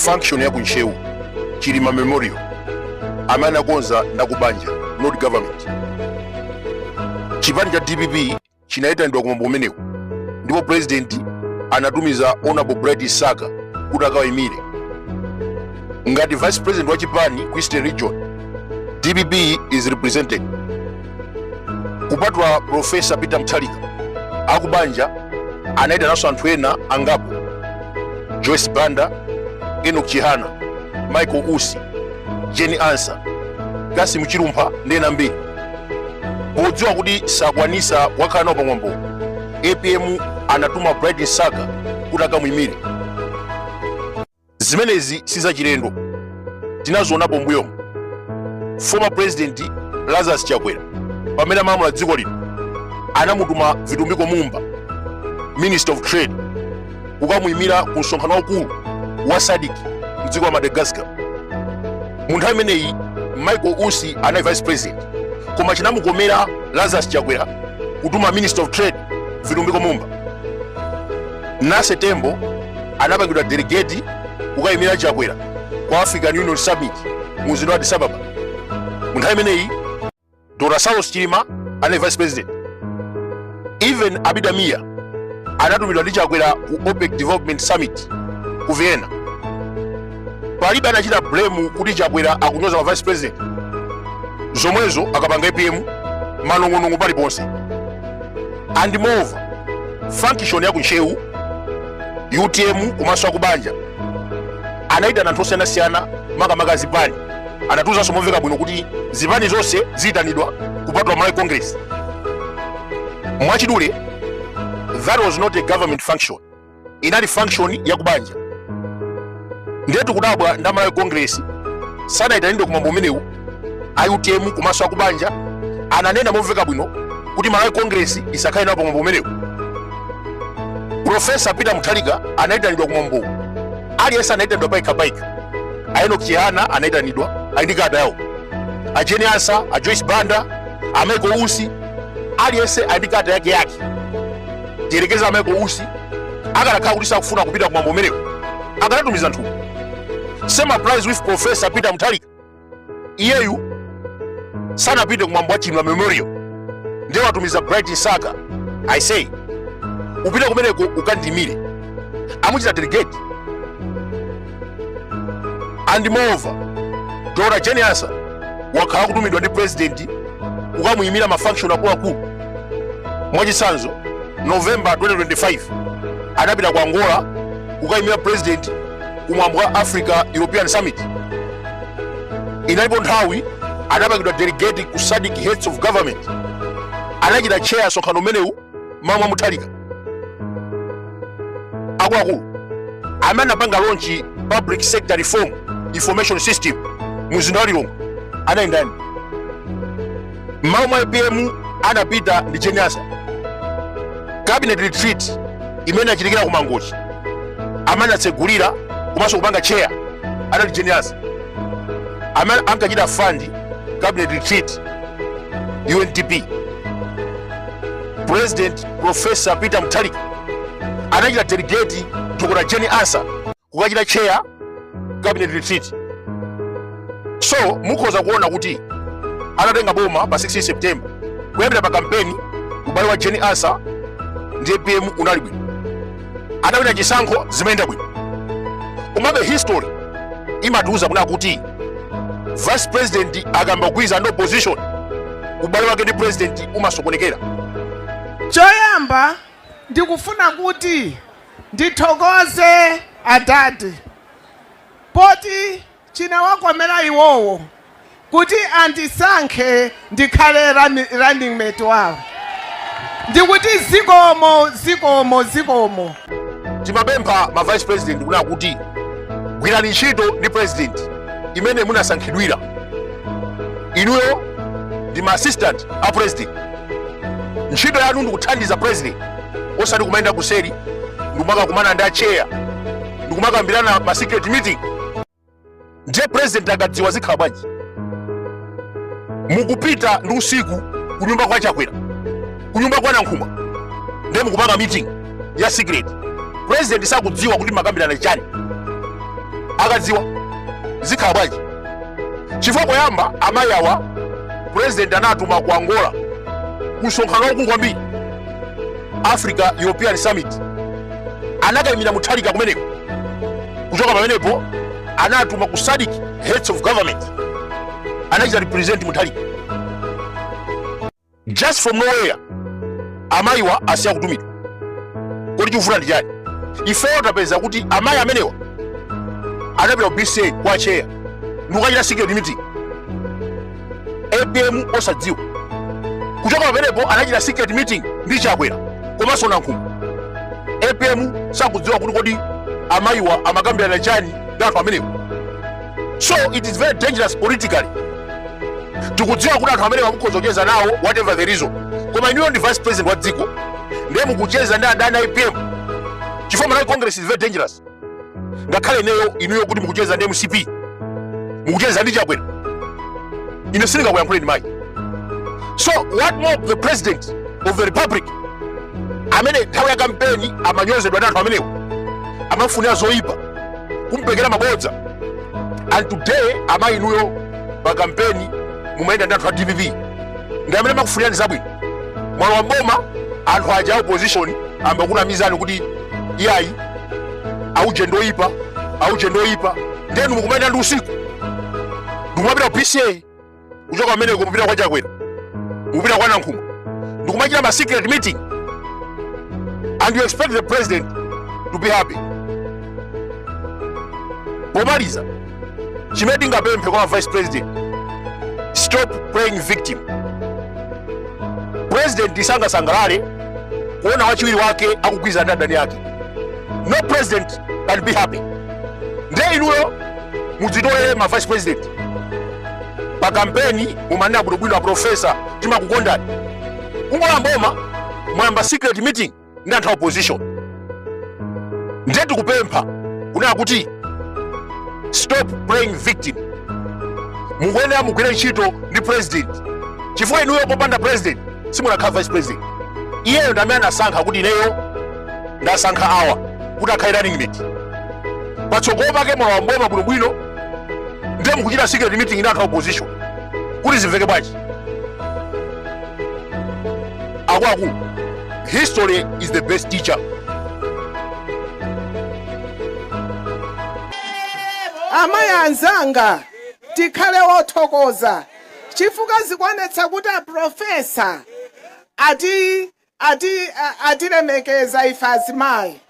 Function ya ku Ntcheu, Chilima Memorial, amene anakonza ndi akubanja, not government. Chipani cha DPP chinayitanidwa kumwambo umenewu ndipo president anatumiza Honorable Bright Msaka kuti akawayimire ngati vice president wa chipani ku Eastern Region. DPP is represented. Kupatula Professor Peter Mutharika, akubanja anayitananso anthu ena angapo: Joyce Banda, Enoch Chihana, Michael Usi, Jane Ansah, Kasim Chilumpha ndi ena ambiri. Podziwa kuti sakwanisa kukakhala nawo pamwambo, APM anatuma Bright Msaka kuti akamuyimire. Zimenezi si zachilendo, tinazionapo mbuyomo. Former President Lazarus Chakwera, pamene amalamula dziko lino, anamutuma Vitumbiko Mumba, Minister of Trade, kukamuyimira ku msonkhano waukulu wa SADC mdziko la Madagascar. Mu nthawi imeneyi Michael Usi anali vice president, koma chinamukomera Lazarus Chakwera kutuma Minister of Trade Vitumbiko Mumba. Nancy Tembo anapangidwa delegate kukayimira Chakwera ku African Union Summit mu mzinda wa Addis Ababa. Mu nthawi imeneyi Dr Saulos Chilima anali vice president. Even Abida Mia anatumidwa ndi Chakwera ku OPEC Development Summit ku Vienna. Palibe anachita blame kuti Chakwera akunyoza ma vice president. Zomwezo akapanga APM, manong'onong'o paliponse. And moreover, function ya ku Ntcheu, UTM komanso akubanja anayitana anthu osiyanasiyana, makamaka zipani. Anatiuzanso momveka bwino kuti zipani zonse ziyitanidwa kupatula Malawi Congress. Mwachidule, that was not a government function, inali function ya kubanja. Ndiye tikudabwa ndi Malawi Congress sanayitanidwe kumwambo umenewu. A UTM komanso akubanja ananena momveka bwino kuti Malawi Congress isakhale nawo pamwambo umenewu. Professor Peter Mutharika anayitanidwa kumwambowu. Aliyense anayitanidwa paikha. A Enoch Chihana anayitanidwa, ali ndi kalata yawo. A Jane Ansah, a Joyce Banda, a Michael Usi, aliyense ali ndi kalata yake yake. Tiyerekeza a Michael Usi akanakhala kuti sakufuna kupita kumwambo umenewu, akanatumiza nthumwi. Same applies with Professor Peter Mutharika. Iyeyu sanapite kumwambo wa Chilima Memorial, ndiye watumiza Bright Msaka. I say, upite kumeneko ukandimire. Amuchita delegate. And moreover, Dr Jane Ansah wakhala kutumidwa ndi president kukamuyimira ma function akuluakulu. Mwachitsanzo, November 2025 anapita ku Angola kukayimira president kumwambo wa Africa European Summit. Inalipo nthawi anapangidwa delegate ku SADC Heads of Government, anachita chair msonkhano umenewu m'malo mwa Mutharika. Akuluakulu, amene anapanga launch Public Sector Reform Information System mu mzinda wa Lilongwe anali ndani? M'malo mwa APM anapita ndi Jane Ansah. Cabinet retreat imene achitikira ku Mangochi, amene atsegulira komanso kupanga chair anali Jane Ansah. Amene ankachita fund cabinet retreat, UNDP. President Professor Peter Mutharika anachita delegate Dr Jane Ansah kukachita chair cabinet retreat. So mukhoza kuona kuti atatenga boma pa 16 September, kuyambira pa kampeni, ubale wa Jane Ansah ndi APM unali bwino. Atawina chisankho, zimayenda bwino. Komabe history imatiuza kuna kuti vice president akamba kugwirizana ndi opposition, ubale wake ndi president umasokonekera. Choyamba ndikufuna kuti ndithokoze adadi poti chinawakomera iwowo kuti andisankhe ndikhale running mate wawo. Ndikuti zikomo, zikomo, zikomo. Timapempha ma vice president kuna kuti gwirani ntchito ndi president imene munasankhidwira. Inuyo ndi ma assistant a president. Ntchito yanu ndikuthandiza president, osati kumayenda kuseri ndikumakakumana ndi acheya, ndikumakambirana ma secret meeting. Ndiye president akadziwa zikhala bwanji? Mukupita ndi usiku kunyumba kwa Chakwera, kunyumba kwa Nankhumwa, ndiye mukupanga meeting ya secret, president sakudziwa kuti makambirana chani. Akadziwa zikhala bwanji? Chifukwa poyamba amayi awa president anatuma ku Angola kumsonkhano waukulu kwambiri, Africa European Summit, anakayimira Mutharika kumeneko. Kuchoka pamenepo anatuma ku SADC Heads of Government, anachita represent Mutharika. Just from nowhere amayiwa asiya kutumidwa. Kodi chikuvuta ndi chani? Ifeyo tapeza kuti amayi amenewa anapita ku BCA kwa chair ndikukachita secret meeting, APM osadziwa. Kuchoka pamenepo anachita secret meeting ndi Chakwera komanso Nankhumwa. APM sakudziwa kuti kodi amayiwa amakambirana chani ndi anthu amenewa. So it is very dangerous politically. Tikudziwa kuti anthu amenewa mukhoza kucheza nawo, whatever the reason, koma inuyo ndi vice president wa dziko, ndiye mukucheza ndi adani a APM, chifukwa Malawi Congress is very dangerous. Ngakhale ineyo, inuyo kuti mukucheza ndi MCP, mukucheza ndi Chakwera, ine sindingakuyankhuleni mayi. So what more the president of the republic, amene nthawi ya kampeni amanyozedwa ndi anthu amenewo, amafunira zoyipa, kumpekera mabodza, and today amayi inuyo pa kampeni mumayenda ndi anthu a DPP, ndi amene amakufunirani zabwino. Mwalowa mboma, anthu aja a opposition ambakunamizani kuti iyayi, auje ndoyipa, auje ndoyipa, ndenu mukumayenda ndi usiku ndikumapita ku BCA, kuchoka pameneko mupita kwa Chakwera, mupita kwa Nankhumwa, ndikumachita ma secret meeting, and you expect the president to be happy? Pomaliza, chimene tingapemphe kwa vice president, stop playing victim. President sangasangalale kuona wachiwiri wake akugwirizana ndi adani ake. No president can be happy. Ndiye inuyo mudzitolere, ma vice president. Pa kampeni mumanena bwinobwino, "A professor, timakukondani." Kungolowa mboma mwayamba secret meeting ndi anthu a opposition. Ndiye tikupempha kunena kuti stop playing victim. Mukuyenera mugwire ntchito ndi president, chifukwa inuyo popanda president simunakhala vice president. Iyeyo ndi amene anasankha kuti ineyo ndasankha awa kuti akhale running mate. Patsogolo pake mwalowa mboma bwinobwino, ndiye mukuchita secret meeting ndi anthu a opposition, kuti zimveke bwanji? Akuluakulu, history is the best teacher. Amayi anzanga, tikhale othokoza chifukwa zikuonetsa kuti a professor ati ati atilemekeza ife azimayi.